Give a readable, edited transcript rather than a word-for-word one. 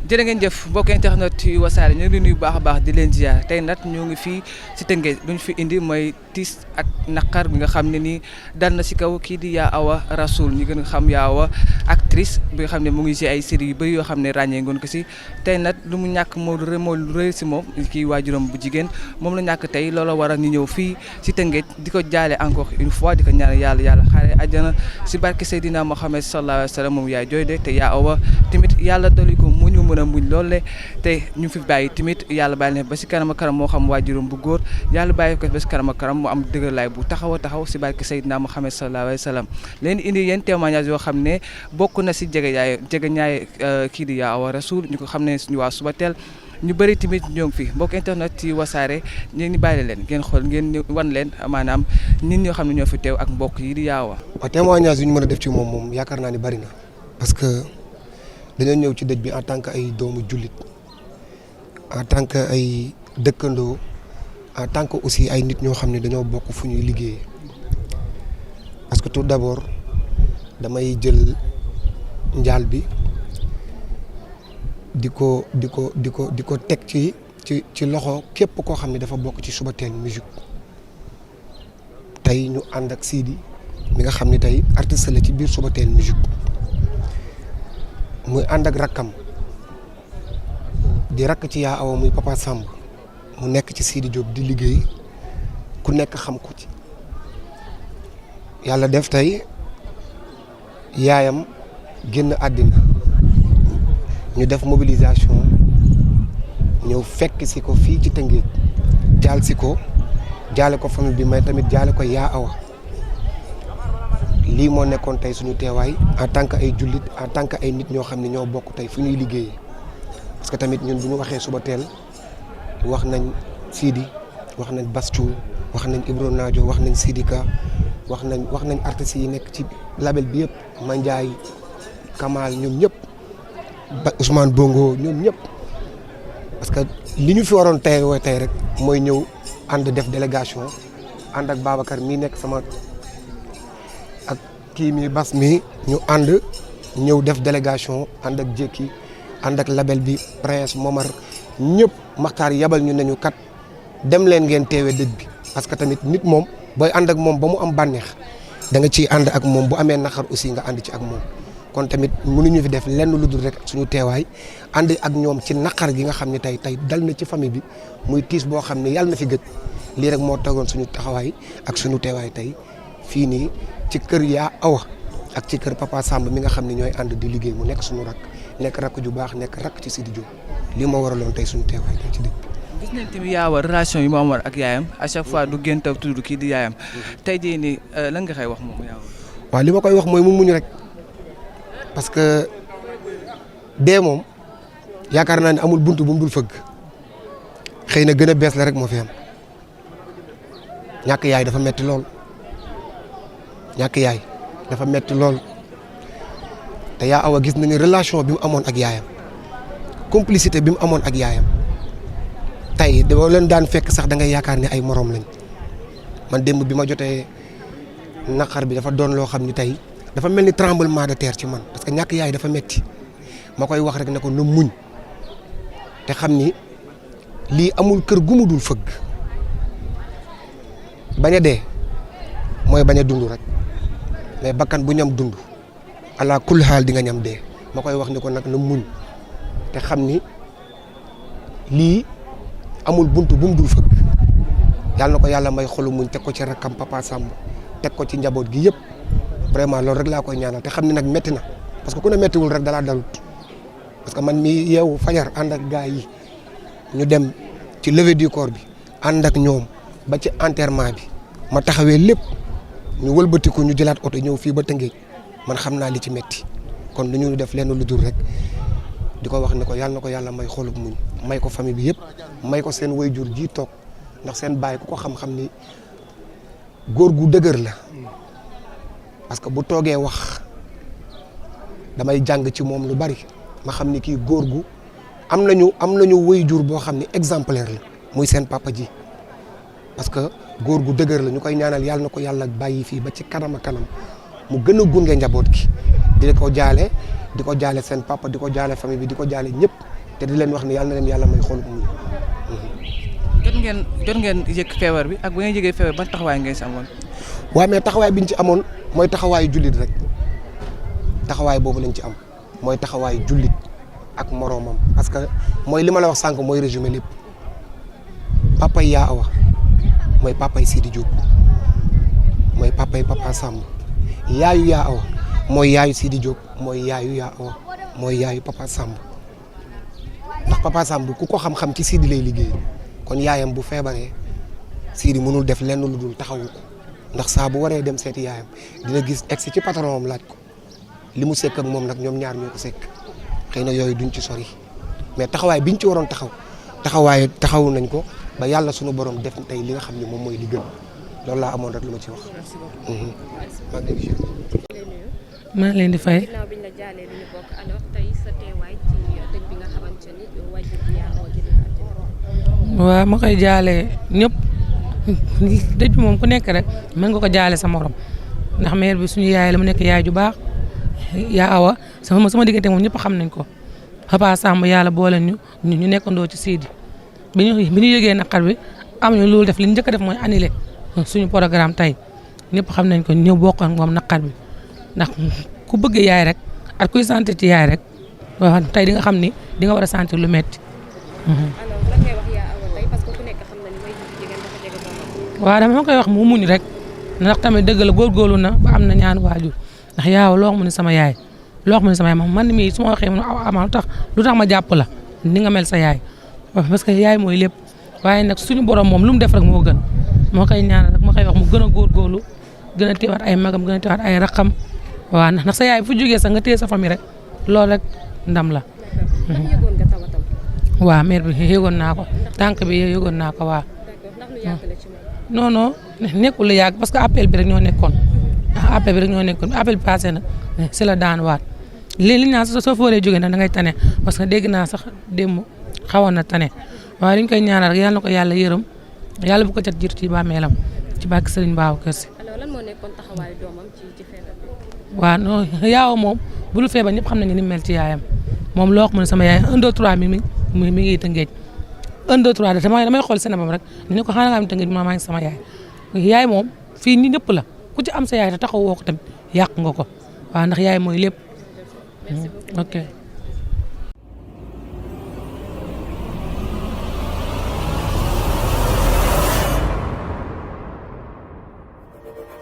jërë ngeen jëf mbokk internet yu Wassare ñu ngi leen nuyu baax a baax di leen ziar tey nag ñoo ngi fii si Tëngéej lu ñu fi indi mooy tiis ak naqar bi nga xam ne nii dal na si kaw kii di Yaa Awa Rassoul ñu gën a xam Yaa Awa actrice bi nga xam ne mu ngi si ay séries yu bëri yoo xam ne ràññee ngoon ko si tey nag lu mu ñàkk moo lu rëy si moom kii waajuram bu jigéen moom la ñàkk tey loola waral ñu ñëw fii si Tëngéej di ko jaale encore une fois di ko ñaan yàlla xaare àjjana si barke Seydina Mohamed sallallahu alayhi wa sallam moom yaay jooy de te Yaa Awa tamit yàlla dolli ko mu ñu mën a muñ loole te ñu fi bàyyi tamit yàlla bàyyi leen ba si kanam kanam moo xam waajuram bu góor yàlla bàyyi ko ba si kanam kanam mu am dëgërlaay bu taxaw si barke Seydina Mohamed sallallahu alayhi wa sallam leen indi yéen témoignage yoo xam ne bokk na si jege ñaay kii di Yaa Awa Rassoul ñu ko xam ne suñu waa Subatel ñu bëri tamit ñoo ngi fi mbokk internet ci Wassare ñu bàyyi leen ngeen xool ngeen wan leen maanaam nit ñoo xam ne ñoo fi teew ak mbokk yi di Yaa Awa. waaw témoignage yu ñu mën a def ci moom yaakaar naa ni bari na parce que dañoo ñëw ci dëj bi en tant que ay doomu jullit en tant que ay dëkkandoo en tant que aussi ay nit ñoo xam ne dañoo bokk fu ñuy liggéeyee parce que tout d'abord damay jël njaal bi di ko teg ci loxo képp koo xam ne dafa bokk ci Subatel musique tey ñu ànd ak Sidi mi nga xam ne tey artiste la ci biir Subatel musique muy ànd ak rakkam di rakk ci Yaa Awa muy Papa Samb mu nekk ci Sidi Diop di liggéey ku nekk xam ko ci yàlla def tey yaayam génn àddina ñu def mobilisation ñëw fekk si ko fii ci Tëngéej jaale ko famille bi mais tamit jaale ko Yaa Awa lii moo nekkoon tey suñu teewaay en tant que ay jullit en tant que ay nit ñoo xam ne ñoo bokk tey fu ñuy liggéeyee parce que tamit ñun bu ñu waxee Subatel wax nañ Sidi wax nañ Bastou wax nañ Ibro Nadio wax nañ Sidika wax nañ artistes yi nekk ci label bi yëpp Mandiaye Kamal ñoom ñëpp ba Ousmane Bongo ñoom ñëpp parce que li ñu fi waroon tey rek mooy ñëw ànd def délégation ànd ak Babacar mii nekk sama ak kii mi Bas mi ñu ànd ñëw def délégation ànd ak Jékki ànd ak label bi Prince Momar ñëpp Maxtaar yabal ñu nañu kat dem leen ngeen teewee dëj bi parce que tamit nit moom booy ànd ak moom ba mu am bànneex da nga ciy ànd ak moom bu amee naqar aussi nga ànd ci ak moom kon tamit mënuñu fi def lenn lu dul rek suñu teewaay ànd ak ñoom ci naqar gi nga xam ne tey dal na ci famille bi muy tiis boo xam ne yàlla na fi gëj lii rek moo tagoon suñu taxawaay ak suñu teewaay tey fii nii ci kër Yaa Awa ak ci kër Papa Samb mi nga xam ne ñooy ànd di liggéey mu nekk suñu rakk nekk rakk ju baax nekk rakk ci Sidi Diop lii moo waraloon tey suñu teewaay tey ci dëj bi. gis nañ tamit Yaa Awa relation yi mu amoon ak yaayam à chaque fois du gën a tudd kii di yaayam tey jii nii lan nga koy wax moom Yaa Awa. waaw li ma koy wax mooy mu muñ rek parce que dee moom yaakaar naa ne amul buntu bu mu dul fëgg xëy na gën a bees la rek moo fi am ñàkk yaay dafa metti lool te Yaa Awa gis na ni relation bi mu amoon ak yaayam complicité bi mu amoon ak yaayam tey dama leen daan fekk sax da ngay yaakaar ne ay morom lañ man démb bi ma jotee naqar bi dafa doon loo xam ni tey dafa mel ni tremblement de terre ci man parce que ñàkk yaay dafa metti ma koy wax rek ne ko na muñ te xam ni lii amul kër gu mu dul fëgg bañ a dee mooy bañ a dund rek mais bakkan bu ñam dund ala kulli xaal di nga ñam dee ma koy wax ni ko nag na muñ te xam ni lii amul buntu bu mu dul fëgg yàlla na ko yàlla may xolu muñ teg ko ci rakkam Papa Samb teg ko ci njaboot gi yëpp vraiment loolu rek laa koy ñaanal te xam ni nag métti na parce que ku ne méttiwul rek dalaa dalut parce que man mi yeewu fajar ànd ak gars yi ñu dem ci levée du corps bi ànd ak ñoom ba ci enterrement bi ma taxawee lépp ñu wëlbatiku ñu jëlaat oto ñëw fii ba Tëngéej man xam naa li ci métti kon lu ñu def lenn lu dul rek di ko wax ne ko yàlla na ko yàlla may xolub muñ may ko famille bi yëpp may ko seen waajur ji toog ndax seen baay ku ko xam-xam ni góor gu dëgër la parce que bu toogee wax damay jàng ci moom lu bari ma xam ni kii góor gu am nañu waajur boo xam ni exemplaire la muy seen papa ji parce que góor gu dëgër la ñu koy ñaanal yàlla na ko yàlla bàyyi fii ba ci kanam a kanam mu gën a gunge njaboot gi di ko jaale seen papa di ko jaale famille bi di ko jaale ñëpp te di leen wax ne yàlla na leen yàlla may xol muñ. jot ngeen yëg feebar bi ak bu ngeen yëgee feebar ban taxawaay ngeen si amoon. waaw mais taxawaay bi ñu ci amoon mooy taxawaayu jullit rek taxawaay boobu lañ ci am mooy taxawaayu jullit ak moroomam parce que mooy li ma la wax sànq mooy résumé lépp papay Yaa Awa mooy papay Sidi Diop mooy papay Papa Samb yaayu Yaa Awa mooy yaayu Sidi Diop mooy yaayu Yaa Awa mooy yaayu Papa Samb ndax Papa Samb ku ko xam-xam ci Sidi lay liggéey kon yaayam bu feebaree Sidi mënul def lenn lu dul taxawu ko ndax saa bu waree dem seeti yaayam dina gis egsi ci patron am laaj ko li mu sekk ak moom nag ñoom ñaar ñoo ko sekk xëy na yooyu duñ ci sori mais taxawaay biñ ci waroon taxawu nañ ko ba yàlla sunu borom def tey li nga xam ne moom mooy li gën loolu laa amoon rek lu ma ci wax. maa ngi leen di fay. ginnaaw biñ la jaalee li ñu bokk alors tey sa teewaay ci dëj bi nga xamante ni wàjjur bi Yaa Awa génn àddina. waaw ma koy jaalee ñëpp dëj bi moom ku nekk rek mën nga ko jaale sa morom ndax mère bi suñu yaay la mu nekk yaay ju baax Yaa Awa sama diggante moom ñëpp xam nañ ko Papa Samb yàlla boole ñu nekkandoo ci Sidi bi ñu yëgee naqar bi am ñu loolu def li ñu njëkk a def mooy annulé suñu programme tey ñëpp xam nañ ko ñëw bokk ak moom naqar bi ndax ku bëgg yaay rek ak kuy sentir ci yaay rek waaw tey di nga xam ni di nga war a sentir lu metti. alors lan ngay wax Yaa Awa tey parce que ku nekk xam na ni way jigéen dafa jege doomam. waaw dama koy wax mu muñ rek ndax tamit dëgg la góorgóorlu na ba am na ñaan waajur ndax Yaa Awa loo xam ne sama yaay man mii su ma waxee mu ama lu tax ma jàpp la ni nga mel sa yaay parce que yaay mooy lépp waaye nag suñu borom moom lu mu def rek moo gën moo koy ñaanal rek ma koy wax mu gën a góorgóorlu gën a teewaat ay magam gën a teewaat ay raqam waaw ndax sa yaay fu jógee sax nga téye sa famille rek loolu rek ndam la. ndax yëgoon nga tawatam. waaw mère bi yëgoon naa ko tànk bi yëgoon naa ko waaw. d'accord ndax lu yàgg la ci moom. non nekkul lu yàgg parce que appel bi rek ñoo nekkoon appel bi passé na si la daan waat li ñu naan soo fooree jógee nag da ngay tane parce que dégg naa sax démb xawoon na tane waaye li ñu koy ñaanal rek yàlla na ko yàlla yërëm yàlla bu ko cat jiitu ci bàmmeelam ci bàkki Sëriñ Babacar Si. alors lan moo nekkoon taxawaayu doomam ci feebar bi. waaw non Yaa Awa moom bu lu feebar ñëpp xam nañu ni mel ci yaayam moom loo wax mu ne sama yaay 1 2 3 mi ngi Tëngéej 1 2 3 damay xool Sénégal rek ñu ko xanaa nga am Tëngéej maa ngi sama yaay moom fii ñi ñëpp la ku ci am sa yaay te taxaw woo ko tamit yàq nga ko waaw ndax yaay mooy lépp. merci beaucoup. ok.